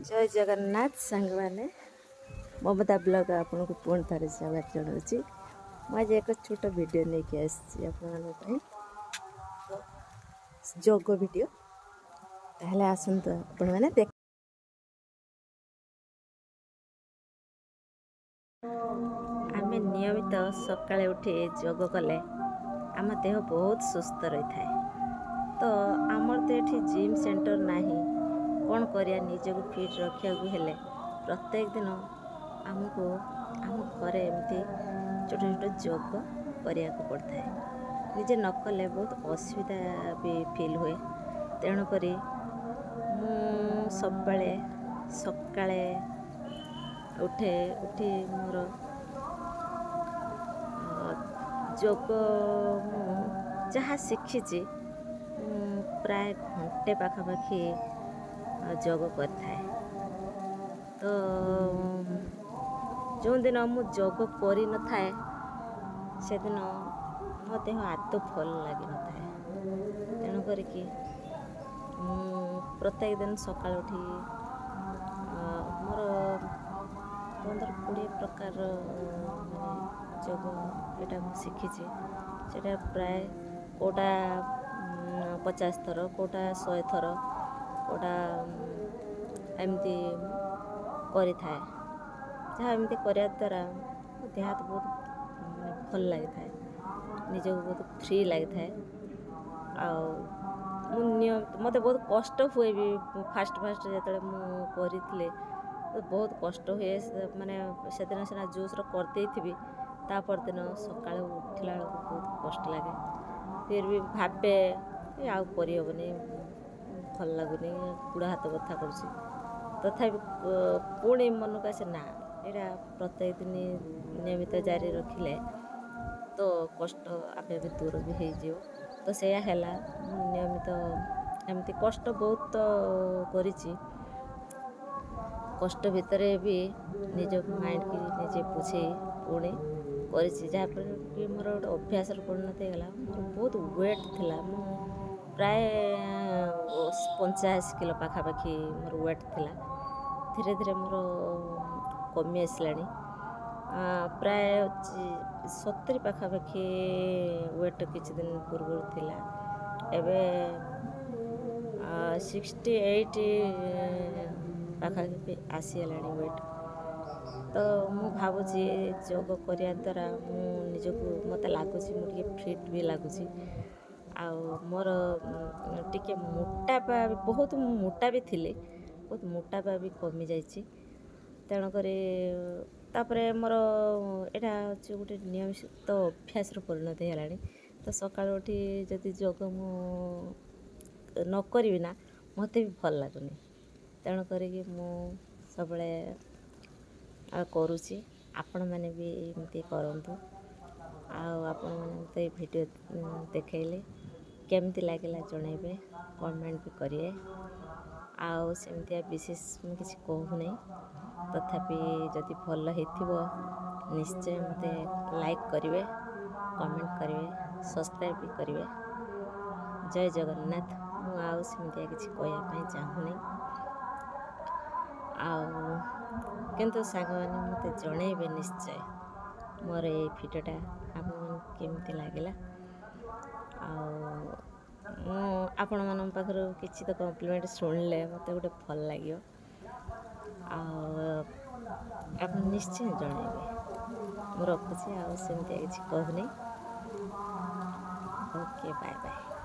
ଜୟ ଜଗନ୍ନାଥ ସାଙ୍ଗମାନେ, ମମତା ବ୍ଲଗ ଆପଣଙ୍କୁ ପୁଣି ଥରେ ସ୍ୱାଗତ ଜଣାଉଛି। ମୁଁ ଆଜି ଏକ ଛୋଟ ଭିଡ଼ିଓ ନେଇକି ଆସିଛି ଆପଣମାନଙ୍କ ପାଇଁ, ଯୋଗ ଭିଡ଼ିଓ। ତାହେଲେ ଆସନ୍ତୁ ଆପଣମାନେ ଦେଖ। ଆମେ ନିୟମିତ ସକାଳେ ଉଠି ଯୋଗ କଲେ ଆମ ଦେହ ବହୁତ ସୁସ୍ଥ ରହିଥାଏ। ତ ଆମର ତ ଏଠି ଜିମ୍ ସେଣ୍ଟର ନାହିଁ, କ'ଣ କରିବା? ନିଜକୁ ଫିଟ୍ ରଖିବାକୁ ହେଲେ ପ୍ରତ୍ୟେକ ଦିନ ଆମକୁ ଆମ ଘରେ ଏମିତି ଛୋଟ ଛୋଟ ଯୋଗ କରିବାକୁ ପଡ଼ିଥାଏ। ନିଜେ ନ କଲେ ବହୁତ ଅସୁବିଧା ବି ଫିଲ୍ ହୁଏ। ତେଣୁକରି ମୁଁ ସବୁବେଳେ ସକାଳେ ଉଠେ, ଉଠି ମୋର ଯୋଗ ମୁଁ ଯାହା ଶିଖିଛି, ମୁଁ ପ୍ରାୟ ଘଣ୍ଟେ ପାଖାପାଖି ଯୋଗ କରିଥାଏ। ତ ଯେଉଁଦିନ ମୁଁ ଯୋଗ କରିନଥାଏ, ସେଦିନ ମୋ ଦେହ ଆଦୌ ଭଲ ଲାଗିନଥାଏ। ତେଣୁ କରିକି ମୁଁ ପ୍ରତ୍ୟେକ ଦିନ ସକାଳୁ ଉଠି ମୋର 15 20 ପ୍ରକାରର ମାନେ ଯୋଗ ଏଇଟା ମୁଁ ଶିଖିଛି। ସେଇଟା ପ୍ରାୟ କେଉଁଟା 50 ଥର, କେଉଁଟା 100 ଥର, କେଉଁଟା ଏମିତି କରିଥାଏ। ଯାହା ଏମିତି କରିବା ଦ୍ୱାରା ମୋ ଦେହ ହାତ ବହୁତ ମାନେ ଭଲ ଲାଗିଥାଏ, ନିଜକୁ ବହୁତ ଫ୍ରି ଲାଗିଥାଏ। ଆଉ ମୁଁ ମୋତେ ବହୁତ କଷ୍ଟ ହୁଏ ବି। ଫାଷ୍ଟ ଫାଷ୍ଟ ଯେତେବେଳେ ମୁଁ କରିଥିଲି, ବହୁତ କଷ୍ଟ ହୁଏ। ମାନେ ସେଦିନ ସିନା ଜୋସ୍ର କରିଦେଇଥିବି, ତା ପରଦିନ ସକାଳୁ ଉଠିଲା ବେଳକୁ ବହୁତ କଷ୍ଟ ଲାଗେ। ଫିର୍ ବି ଭାବେ ଆଉ କରିହେବନି, ଭଲ ଲାଗୁନି, ଗୋଡ଼ ହାତ ବଥା କରୁଛି। ତଥାପି ପୁଣି ମନକୁ ଆସେ, ନା ଏଇଟା ପ୍ରତ୍ୟେକ ଦିନ ନିୟମିତ ଜାରି ରଖିଲେ ତ କଷ୍ଟ ଆପେ ଆପେ ଦୂର ବି ହେଇଯିବ। ତ ସେଇଆ ହେଲା। ମୁଁ ନିୟମିତ ଏମିତି କଷ୍ଟ ବହୁତ କରିଛି। କଷ୍ଟ ଭିତରେ ବି ନିଜ ମାଇଣ୍ଡକି ନିଜେ ବୁଝେଇ ପୁଣି କରିଛି, ଯାହାଫଳରେ କି ମୋର ଗୋଟେ ଅଭ୍ୟାସରେ ପରିଣତ ହେଇଗଲା। ମୋର ବହୁତ ୱେଟ୍ ଥିଲା, ମୁଁ ପ୍ରାୟ 85 କିଲୋ ପାଖାପାଖି ମୋର ୱେଟ୍ ଥିଲା। ଧୀରେ ଧୀରେ ମୋର କମି ଆସିଲାଣି, ପ୍ରାୟ 70 ପାଖାପାଖି ୱେଟ୍ କିଛି ଦିନ ପୂର୍ବରୁ ଥିଲା। ଏବେ 68 ପାଖାପାଖି ଆସିଗଲାଣି ୱେଟ୍। ତ ମୁଁ ଭାବୁଛି ଯୋଗ କରିବା ଦ୍ୱାରା ମୁଁ ନିଜକୁ, ମୋତେ ଲାଗୁଛି ମୁଁ ଟିକେ ଫିଟ୍ ବି ଲାଗୁଛି। ଆଉ ମୋର ଟିକେ ମୋଟାପା, ବହୁତ ମୋଟା ବି ଥିଲି, ବହୁତ ମୋଟାପା ବି କମିଯାଇଛି। ତେଣୁକରି ତାପରେ ମୋର ଏଇଟା ହେଉଛି ଗୋଟେ ନିୟମିତ ଅଭ୍ୟାସରେ ପରିଣତ ହେଇଗଲାଣି। ତ ସକାଳୁ ଉଠି ଯଦି ଯୋଗ ମୁଁ ନ କରିବି ନା, ମୋତେ ବି ଭଲ ଲାଗୁନି। ତେଣୁ କରିକି ମୁଁ ସବୁବେଳେ ଆଉ କରୁଛି। ଆପଣମାନେ ବି ଏମିତି କରନ୍ତୁ। ଆଉ ଆପଣମାନେ ମୋତେ ଏଇ ଭିଡ଼ିଓ ଦେଖେଇଲେ କେମିତି ଲାଗିଲା ଜଣାଇବେ, କମେଣ୍ଟ ବି କରିବେ। ଆଉ ସେମିତିଆ ବିଶେଷ ମୁଁ କିଛି କହୁନାହିଁ, ତଥାପି ଯଦି ଭଲ ହେଇଥିବ ନିଶ୍ଚୟ ମୋତେ ଲାଇକ୍ କରିବେ, କମେଣ୍ଟ କରିବେ, ସବସ୍କ୍ରାଇବ୍ ବି କରିବେ। ଜୟ ଜଗନ୍ନାଥ। ମୁଁ ଆଉ ସେମିତିଆ କିଛି କହିବା ପାଇଁ ଚାହୁଁନି। ଆଉ କିନ୍ତୁ ସାଙ୍ଗମାନେ ମୋତେ ଜଣେଇବେ ନିଶ୍ଚୟ ମୋର ଏଇ ଭିଡ଼ିଓଟା ଆପଣମାନଙ୍କୁ କେମିତି ଲାଗିଲା। ଆଉ ମୁଁ ଆପଣମାନଙ୍କ ପାଖରୁ କିଛି ତ କମ୍ପ୍ଲିମେଣ୍ଟ ଶୁଣିଲେ ମୋତେ ଗୋଟେ ଭଲ ଲାଗିବ। ଆଉ ଆପଣ ନିଶ୍ଚୟ ଜଣେଇବେ। ମୁଁ ରଖୁଛି, ଆଉ ସେମିତିଆ କିଛି କହୁନି। Okay, bye bye.